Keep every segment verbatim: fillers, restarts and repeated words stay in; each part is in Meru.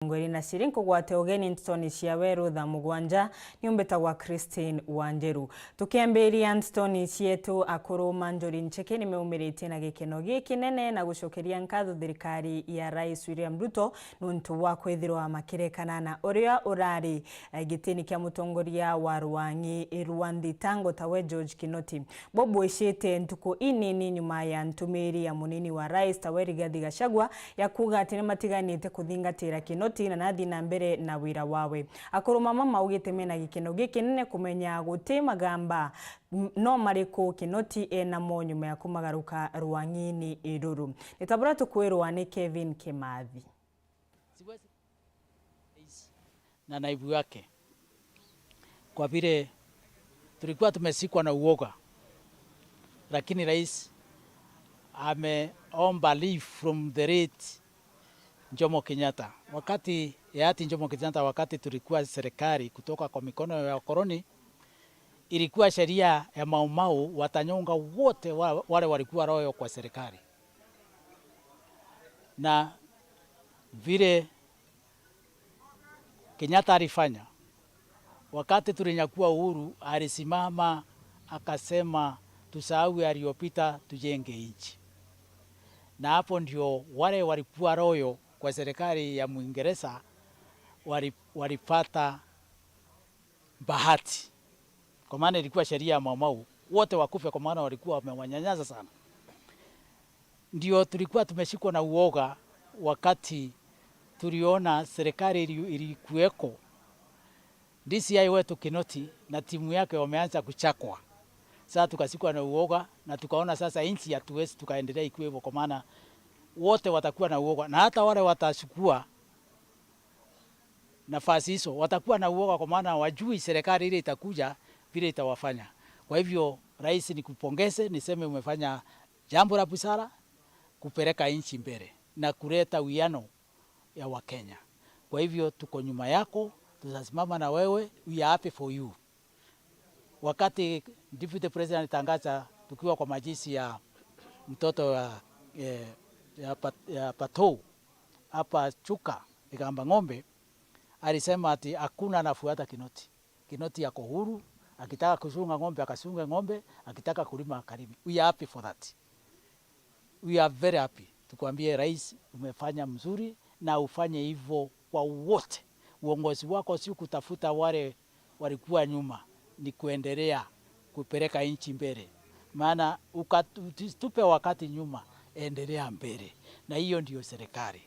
Ngweri na ciri nkugwate ugeni ntoni cia weru thaa mugwanja, ni umbitagwa Christine Wanjiru. Tukiambiria ntoni cietu, akuru ma Njuri Ncheke nimeumiritie na gikeno gikinene na gucokeria nkatho thirikari ya Rais William Ruto nuntu wa kwithirwa makirekana na uria urari, eh, gitini kia mutongoria wa Rwang'i rwa Nthitango tawe George Kinoti. Bo bwicite ntuku inini nyuma ya ntumiri ya munini wa rais tawe Rigathi Gachagua ya kuuga ati ni matiganite kuthingatira Kinoti na nathi na mbere na wira wawe. Akuru mama maugite mena gikeno gikinene kumenya guti magamba m-, no mariku Kinoti enamo nyuma ya kumagaruka rwang'ini ruru. Ni ta buria tukwirwa ni Kevin Kimathi. Siwezi. Rais na naibu wake, kwa vile tulikuwa tumeshikwa na uoga, lakini rais ameomba leave from the late Jomo Kenyatta. Wakati hayati Jomo Kenyatta, wakati tulikuwa serikali kutoka kwa mikono ya wakoloni, ilikuwa sheria ya Mau Mau watanyonga wote wa-, wale walikuwa loyal kwa serikali. Na vile Kenyatta alifanya, wakati tulinyakua uhuru, alisimama akasema, "Tusahau yaliyopita, tujenge nchi." Na hapo ndio wale walikuwa loyal kwa serikali ya Mwingereza wali-, walipata bahati, kwa maana ilikuwa sheria ya Mau Mau wote wakufe, kwa maana walikuwa wamewanyanyasa sana. Ndio tulikuwa tumeshikwa na uoga wakati tuliona serikali ili-, ilikuweko, D C I wetu Kinoti na timu yake wameanza kuchakwa. Sasa tukashikwa na uoga na tukaona sasa nchi hatuwezi tukaendelea ikiwa hivyo, kwa maana wote watakuwa na uoga, na hata wale watachukua nafasi hizo watakuwa na uoga, kwa maana hawajui serikali ile itakuja vile itawafanya. Kwa hivyo, rais, nikupongeze, niseme umefanya jambo la busara kupeleka nchi mbele na kuleta uwiano ya Wakenya. Kwa hivyo, tuko nyuma yako, tutasimama na wewe, we are happy for you. Wakati Deputy President alitangaza tukiwa kwa mazishi ya mtoto ya, eh, ya Pat-, ya Patou hapa Chuka, Igamba Ng'ombe, alisema ati hakuna anafuata Kinoti. Kinoti ako huru, akitaka kuchunga ng'ombe, akachunge ng'ombe, akitaka kulima, akalime. We are happy for that. We are very happy. Tukwambie, rais, umefanya mzuri na ufanye hivyo kwa wote. Uongozi wako si kutafuta wale walikuwa nyuma, ni kuendelea kupeleka nchi mbele. Maana ukatu-, tupe wakati nyuma, endelea mbele. Na hiyo ndio serikali.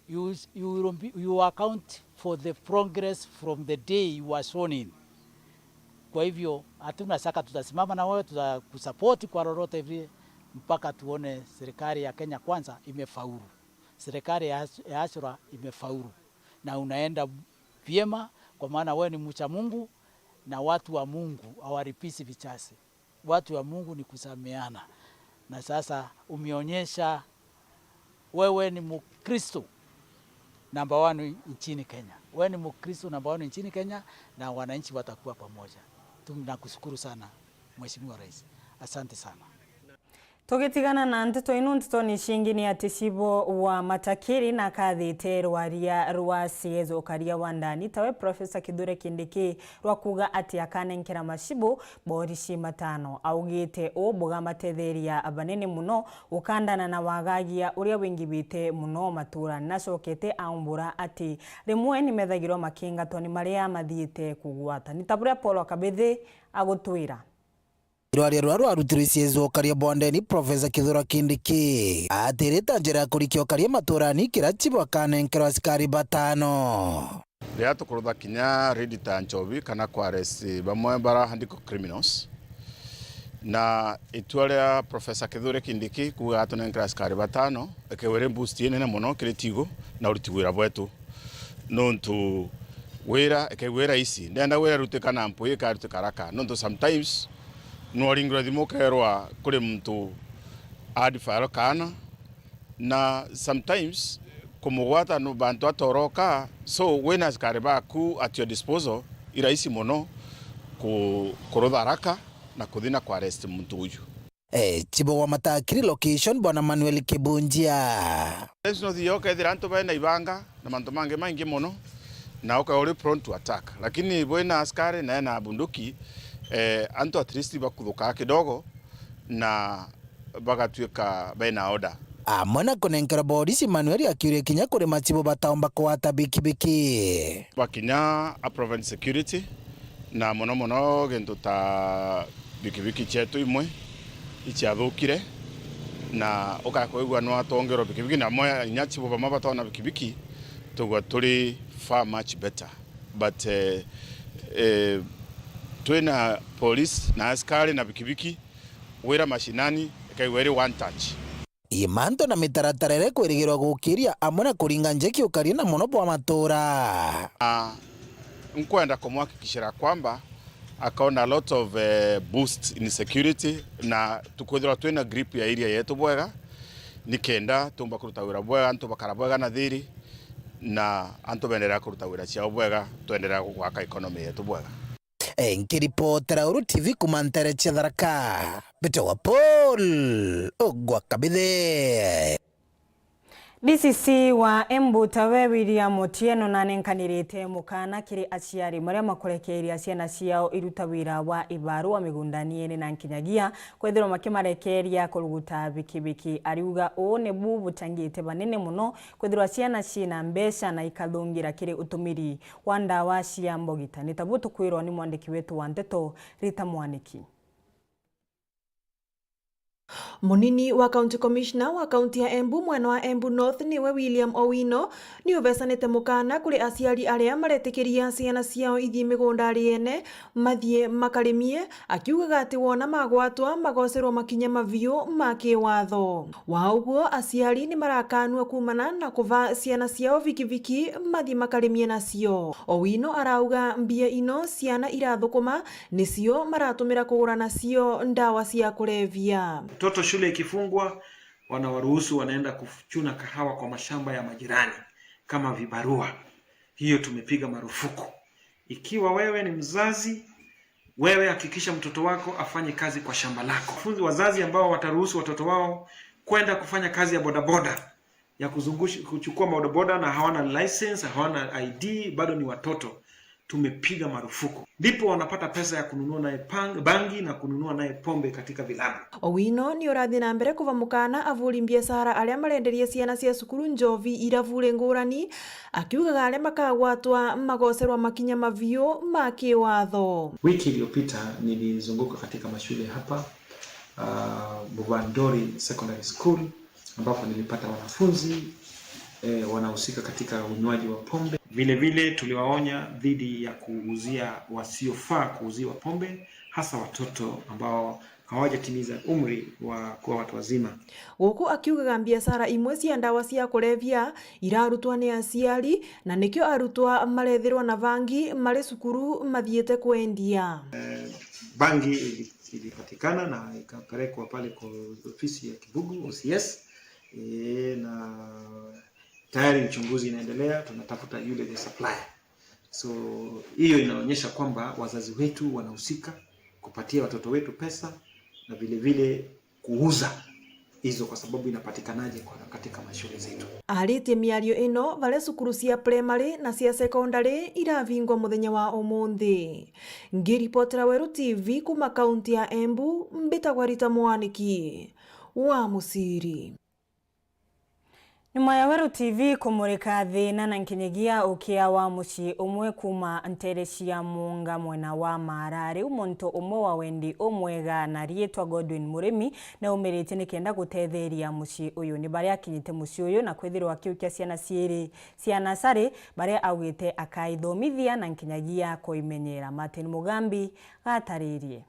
You, you will be, you account for the progress from the day you were sworn in. Kwa hivyo, hatuna shaka tutasimama na wewe, tutakusupport kwa lolote vile, mpaka tuone serikali ya Kenya Kwanza imefaulu. Serikali ya Ash-, ya Ashura imefaulu. Na unaenda vyema, kwa maana wewe ni mcha Mungu, na watu wa Mungu hawalipizi vichase. Watu wa Mungu ni kusameana. Na sasa umeonyesha wewe ni Mkristo namba one nchini Kenya. Wewe ni Mkristo namba one nchini Kenya, na wananchi watakuwa pamoja. Tunakushukuru sana, Mheshimiwa Rais. Asante sana. Tugitigana na nteto ino, nteto ni cingi ni ati Cibo wa Matakiri na akathite rwaria rwa C S ukaria wa ndani tawe Professor Kithure Kindiki rwa kuuga ati akanenkera Macibo borici matano. Augite uu bugamatetheria banene muno gukandana na wagagia uria wingibite muno maturani. Nacokete aumbura ati rimwe nimethagirwa makingatwa ni maria mathiite kugwata. Ni ta buria Paul Kabithi agutwira. Irwaria ruria rwarutirwe C S ukaria bondeni, Professor Kithure Kindiki atirite njira ya kurikia ukaria maturani, kira Cibo akanenkerwa asikari batano. Riria tukurutha kinya raid ta Nchobi kana ku arrest bamwe bara handiko criminals, na itua ria Professor Kithure Kindiki kuuga atunenkera asikari batano, ikewe ri boost inene muno kiri Tigo na uruti wira bwetu. Nontu wira, ikewe ri rahisi. Ndenda wira rutika na mpwi ikarutika haraka. Nontu sometimes nwaringirwa thimu ukerwa kuri muntu adfile kaana, na sometimes kumugwata no bantu atoroka, so wina asikari baku at your disposal, i rahisi muno ku-, kurutha haraka na kuthi na ku arrest muntu uyu. Eh, chibo wa Matakiri location, Bwana Manuel Kibunjia. Let's not yo kethira antu bena ibanga na mantu mangi maingi mono, na uka uri prone to attack. Lakini bwina askari na ena bunduki, eh, antu at least bakuthukaa kidogo na bagatuika bena order. Amwe na kunenkerwa borisi, Manuel akiuria kinya kuri machibo bataomba kugwata bikibiki. Bakinya a provide security, na mono mono gintu ta bikibiki cietu imwe iciathukire, na ukakwigua nwatongerwa bikibiki, na amwe inya chibo bamwe batona bikibiki, tugua turi far much better. But, eh, eh, twina police na askari na bikibiki, wira mashinani, ikaigua iri one touch. Imanto na mitaratara iria ikwirigirwa gukiria amwe na kuringa njeki ukaria na mono bwa matura. Ah, nkwenda kumwakikishira kwamba akaona a lot of, eh, boost in security, na tukwithirwa twina grip ya area yetu bwega, nikenda tumba kuruta wira bwega, antu bakara bwega na thiri, na antu benderea kuruta wira ciao bwega, twenderea gwaka economy yetu bwega. Eh, nkiripotera Uru T V kuma ntere cia Tharaka, mbitagwa Paul Ogwa Kabithe. D C C wa Embu tawe William Otieno nanenkanirite mukana kiri aciari maria makurekeria ciana ciao iruta wira wa ibarua migundani ene na nkinyagia kwithirwa makimarekeria kuruguta bikibiki. Ariuga uu nibu buchangite banene mono kwithirwa ciana ciina mbeca na ikathungira kiri utumiri wa ndawa cia mbogita. Ni tabu tukwirwa ni mwandiki wetu wa nteto, Rita Mwaniki. Munini wa County Commissioner wa kaunti ya Embu mwena wa Embu North niwe William Owino ni ubecanite mukana kuri aciari aria maretikiria ciana ciao ithii migunda riene mathie makarimie, akiugaga ati wona magwatwa magocerwa makinya mabiu ma kiwatho. Wa uguo, aciari ni marakanua kuumana na kuva ciana ciao bikibiki mathie makarimie nacio. Owino arauga mbia ino ciana irathukuma nicio maratumira kugura nacio ndawa cia kulevya. Mtoto shule ikifungwa, wanawaruhusu wanaenda kuchuna kahawa kwa mashamba ya majirani kama vibarua. Hiyo tumepiga marufuku. Ikiwa wewe ni mzazi, wewe hakikisha mtoto wako afanye kazi kwa shamba lako. Fundi wazazi ambao wataruhusu watoto wao kwenda kufanya kazi ya bodaboda, ya kuzungush-, kuchukua bodaboda na hawana license, hawana I D, bado ni watoto, tumepiga marufuku. Ndipo wanapata pesa ya kununua naye pang-, bangi na kununua naye pombe katika vilabu. Owino ni urathie na mbere kuva mukana avuri biashara aria marenderie ciana cia cukuru njovi iravuri ngurani, akiugaga aria makagwatwa magocerwa makinya maviu ma kiwatho. Wiki iliyopita nilizunguka katika mashule hapa, ah, Buvandori Secondary School, ambapo nilipata wanafunzi, eh, wanahusika katika unywaji wa pombe. Vile vile tuliwaonya dhidi ya kuuzia wasiofaa kuuziwa pombe, hasa watoto ambao hawajatimiza umri wa kuwa watu wazima. Guku akiugaga biashara imwe cia ndawa cia kulevya irarutwa ni aciari, na nikio arutwa marethirwa na bangi mari cukuru mathiite kwendia. Eh, bangi ili-, ilipatikana na ikapelekwa pale kwa ofisi ya Kibugu, O C S. Eh, na tayari uchunguzi inaendelea, tunatafuta yule the supplier. So, hiyo inaonyesha kwamba wazazi wetu wanahusika kupatia watoto wetu pesa na vile vile kuuza hizo, kwa sababu inapatikanaje kwa, katika mashule zetu. Aritie miario ino baria cukuru cia primary na cia secondary iravingwa muthenya wa umunthi. Ngiripotera Weru T V kuma kaunti ya Embu, mbitagwa Rita Mwaniki wa Muciri. Nyuma ya Weru T V kumurika thina na nkinyagia ukia wa mucii umwe kuma ntere cia Muunga mwena wa Mara, riu muntu umwe wa wendi umwega na riitwa Godwin Murimi ni aumiritie nikenda gutetheria mucii uyu. Ni baria akinyite mucii uyu na kwithirwa akiukia ciana ciiri cia nasari, baria augite akaithomithia na nkinyagia kuimenyera. Martin Mugambi gataririe.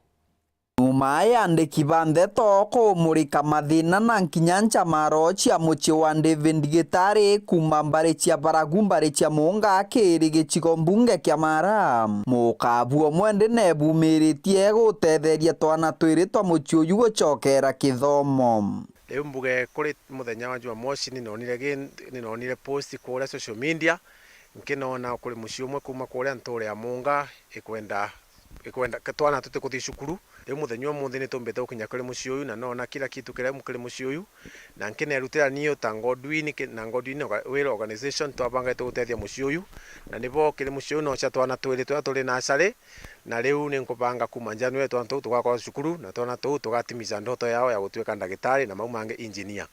Nyuma ya andiki ba ndeto kumurika mathina na nkinya ncamaro cia mucii wa David Gitari kuma mbari cia Baragu, mbari cia Muunga, kiri gicigo mbunge kia Mara, mukabu umwe ndi nebumiritie gutetheria twana twiri twa mucii uyu gucokera kithomo. Riu mbuge kuri muthenya wa Jumamosi, ninonire gi-, ninonire post kuria social media, nkinona kuri mucii umwe kuma kuria nture ya Muunga ikwenda, ikwenda twana tuti kuthi cukuru, Riu muthenya umunthi ni tumbite gukinya kuri mucii uyu, na nona kila kitu kiria kiri mucii uyu, na nkinerutira niu ta Godwin ki-, na Godwin Orga-, Will Organization twabangite gutethia mucii uyu, na nibo kiri mucii uyu nocia twana twiri turia turi nursery, na riu ni nkubanga kuma January twana tuu tugakorwa cukuru, na twana tuu tugatimiza ndoto yao ya gutuika ndagitari na mau mangi engineer.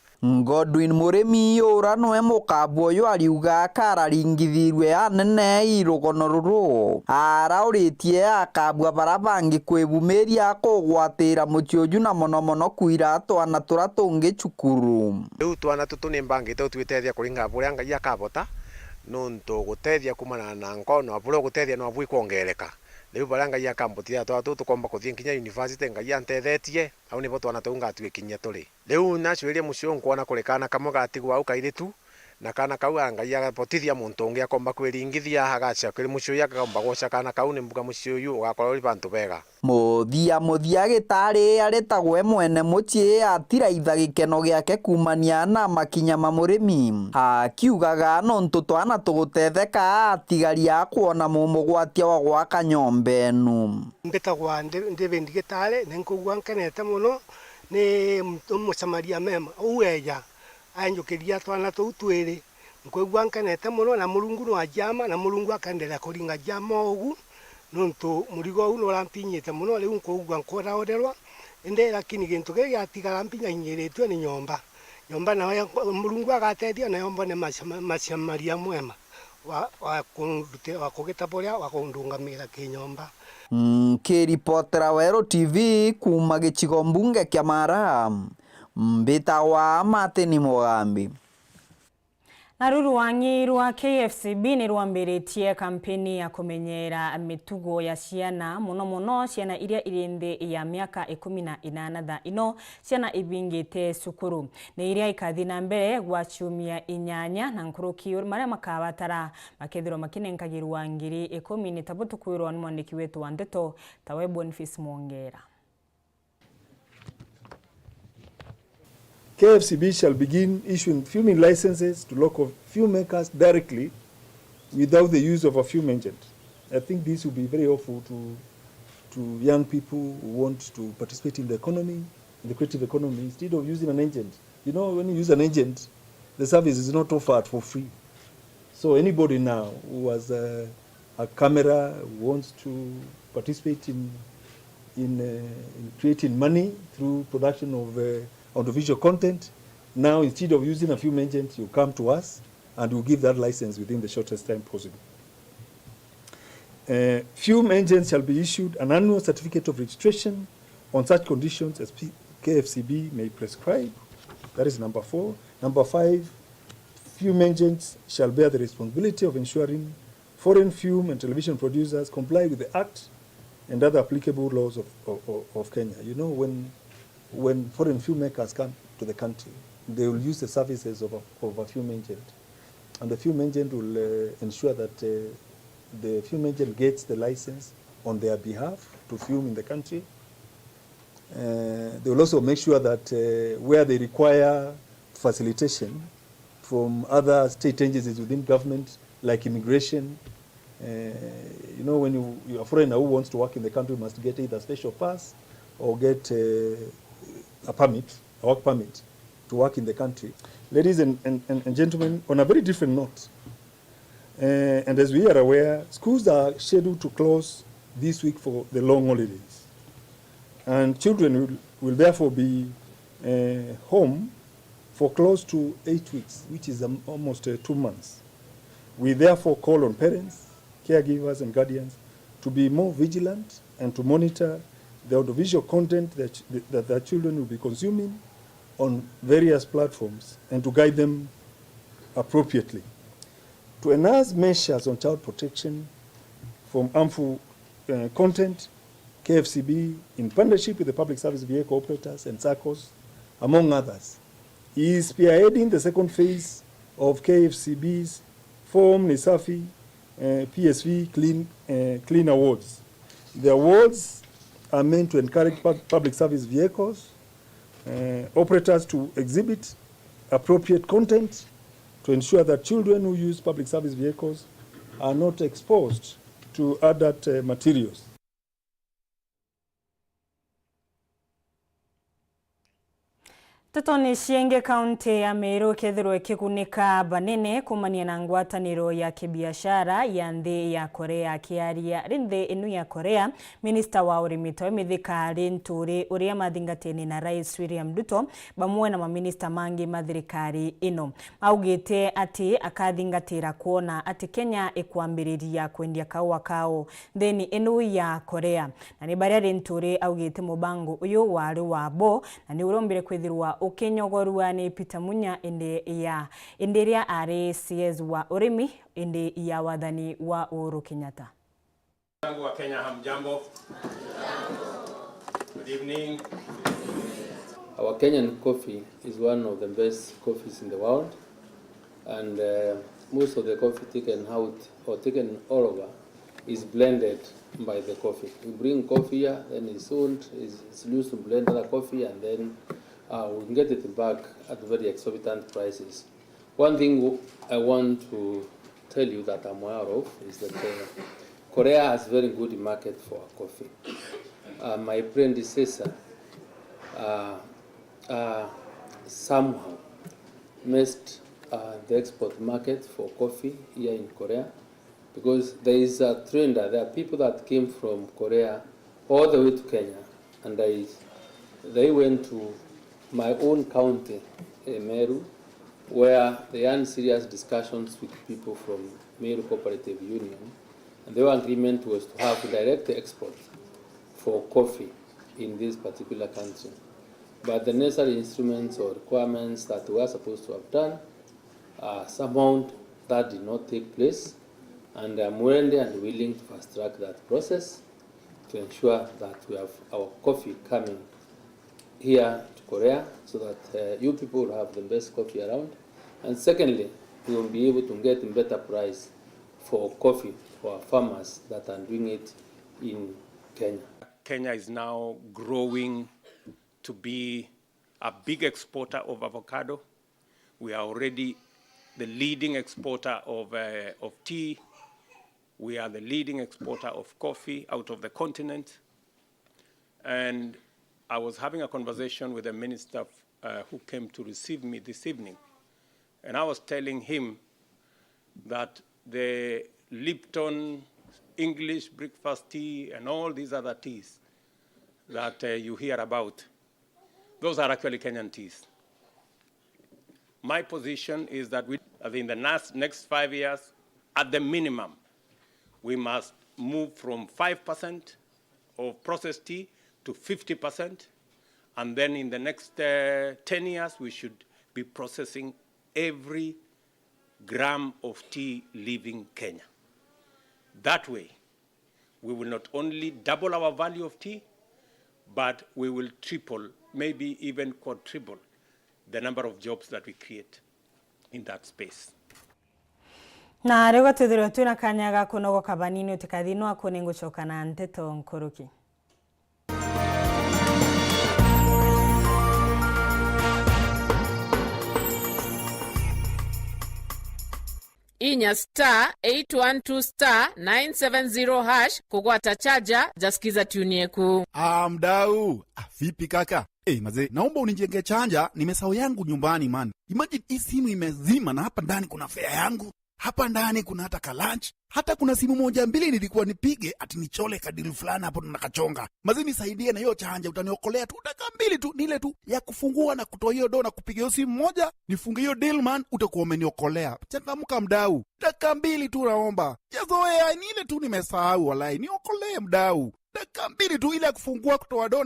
Godwin Murimi ura nwe mukabwa uyu ariuga akararingithirwe anene i rugono ruru. Arauritie akabwa bara bangi kwibumiria kugwatira mucii uju na mono mono kwira twana turia tungi cukuru. Riu twana tutu ni mbangite utwitethia kuringana buria Ngai akabota, nontu gutethia kumana na nkono, buria gutethia nwa bwikwongereka. Riu baria Ngai akambotithia twana tutu tukomba kuthii nkinya university, Ngai antethetie, au nibo twana tuu ngatwikinyia turi. Riu nacuirie mucii uyu nkwona kuri kaana kamwe gatigwa au kairitu, na kaana kau a Ngai agabotithia muntu ungi akomba kwiringithia, agacia kiri mucii uyu akakomba gwoca kaana kau, ni mbuga mucii uyu ugakorwa uri bantu bega. Muthia muthia Gitari aretagwe mwene mucii atiraitha gikeno giake kuumania na makinya ma murimi. Akiugaga nontu twana tugutetheka atigaria akwona mumugwatia wa gwaka nyomba enu. Mbitagwa Ndi-, David Gitari, na nkaigua nkenete mono ni muntu musamaria mema. Uu eeja, anjukiria twana tuu twiri. Nkaigua nkenete mono, na Murungu no ajiama, na Murungu akaendelea kuringa jiama ugu, nontu murigo uu nurampinyite mono, riu nkaigua nkoraorerwa. Indi lakini gintu kiri giatigara mpinyinyiritue ni nyomba. Nyomba nayo ya, Murungu agatethia, nayo mbone macama-, macamaria mwema wa, wa kundute-, wa kugitaburia, wa kundungamira kinyomba. Nkiripotera Weru T V kuuma gicigo mbunge kia Mara, mbitagwa Martin Mugambi. Na ruru rwang'i rwa K F C B ni rwambiritie kampeni ya kumenyera mitugo ya ciana, mono mono ciana iria iri nthi ya miaka ikumi na inana thaa ino, ciana ibingite cukuru. Ni iria ikathi na mbere gwa ciumia inyanya na nkuruki maria makabatara makethirwa makinenkagirwa ngiri ikumi, ni tabu tukwirwa ni mwandiki wetu wa ndeto tawe Boniface Mwongera. K F C B shall begin issuing fuming licenses to local fume makers directly without the use of a fume agent. I think this will be very helpful to, to young people who want to participate in the economy, in the creative economy, instead of using an agent. You know, when you use an agent, the service is not offered for free. So anybody now who has a, a camera, who wants to participate in, in, uh, in creating money through production of, uh, audiovisual content, now instead of using a fume agent, you come to us and we'll give that license within the shortest time possible. Uh, fume agents shall be issued an annual certificate of registration on such conditions as P-, K F C B may prescribe. That is number four. Number five, fume agents shall bear the responsibility of ensuring foreign film and television producers comply with the Act and other applicable laws of, of, of, of Kenya. You know, when, when foreign filmmakers come to the country, they will use the services of a, of a film agent. And the film agent will, uh, ensure that, uh, the film agent gets the license on their behalf to film in the country. Uh, they will also make sure that, uh, where they require facilitation from other state agencies within government, like immigration, uh, you know, when you, you're a foreigner who wants to work in the country, you must get either special pass or get, uh, a permit, a work permit to work in the country. Ladies and, and, and, and gentlemen, on a very different note, uh, and as we are aware, schools are scheduled to close this week for the long holidays. And children will, will therefore be, uh, home for close to eight weeks, which is, um, almost, uh, two months. We therefore call on parents, caregivers, and guardians to be more vigilant and to monitor the audiovisual content that, that their children will be consuming on various platforms and to guide them appropriately. To enhance measures on child protection from harmful, uh, content, K F C B, in partnership with the public service vehicle operators and SACCOs, among others, is spearheading the second phase of K F C B's Form Ni Safi, uh, P S V Clean, uh, Clean Awards. The awards are meant to encourage pub-, public service vehicles, uh, operators to exhibit appropriate content to ensure that children who use public service vehicles are not exposed to adult, uh, materials. Ntetone cienge, kaunti ya Meru ikethirwa ikigunika banene kumania na ngwataniro ya kibiashara ya nthi ya Korea. Akiaria ri nthi inu ya Korea, minista wa urimi Twawe Mithika Linturi, uria mathingatene na Rais William Ruto, bamwe na maminista mangi ma thirikari ino, augite ati akathingatira kwona ati Kenya ikwambiriria kwendia kaua kao nthini inu ya Korea. Na ni baria Linturi augite mubango uyu wari wa bo, na ni urombire kwithirwa ukinyogorua ni Peter Munya indi ya, indi ria ari C S wa urimi indi ya wathani wa Uhuru Kenyatta. Yangu wa Kenya, hamjambo? Good evening. Our Kenyan coffee is one of the best coffees in the world, and, uh, most of the coffee taken out or taken all over is blended by the coffee. We bring coffee here, then it's sold, it's, it's used to blend other coffee, and then, uh, we get it back at very exorbitant prices. One thing w-, I want to tell you that I'm aware of is that, uh, Korea has very good market for coffee. Uh, my predecessor, uh, uh, somehow messed, uh, the export market for coffee here in Korea, because there is a trend, uh, there are people that came from Korea all the way to Kenya, and I, they went to my own county, eh, Meru, where they had serious discussions with people from Meru Cooperative Union, and their agreement was to have direct export for coffee in this particular country. But the necessary instruments or requirements that were supposed to have done, uh, somehow that did not take place, and I'm ready and willing to fast track that process to ensure that we have our coffee coming here to Korea, so that, uh, you people will have the best coffee around. And secondly, we will be able to get better price for coffee for our farmers that are doing it in Kenya. Kenya is now growing to be a big exporter of avocado. We are already the leading exporter of, uh, of tea. We are the leading exporter of coffee out of the continent. And I was having a conversation with the minister, uh, who came to receive me this evening. And I was telling him that the Lipton English breakfast tea and all these other teas that, uh, you hear about, those are actually Kenyan teas. My position is that we, that in the next, next five years, at the minimum, we must move from five percent of processed tea to fifty percent, and then in the next, uh, ten years, we should be processing every gram of tea leaving Kenya. That way, we will not only double our value of tea, but we will triple, maybe even quadruple the number of jobs that we create in that space. Na riu gatwithirwe twina kanya ga kunogoka banini, utikathi no akune ngucoka na nteto nkuruki. Inya star eight one two star nine seven zero hash kugwata chaja ja Skiza Tune Yeku. Ah, mdau. Ah, vipi kaka? Eh, mazee, naomba unijenge chaja, nimesahau yangu nyumbani, man. Imagine hii simu imezima na hapa ndani kuna fare yangu. Hapa ndani kuna hata ka lunch. Hata kuna simu moja mbili nilikuwa nipige ati nichole ka deal fulani hapo na kachonga. Mazee, nisaidie na hiyo chaja, utaniokolea tu dakika mbili tu, ni ile tu ya kufungua na kutoa hiyo do na kupiga hiyo simu moja, nifunge hiyo deal, man, utakuwa umeniokolea. Changamka mdau. Dakika mbili tu naomba. Jazoea, ni ile tu nimesahau walai. Niokolee mdau. Dakika mbili tu ile ya kufungua kutoa do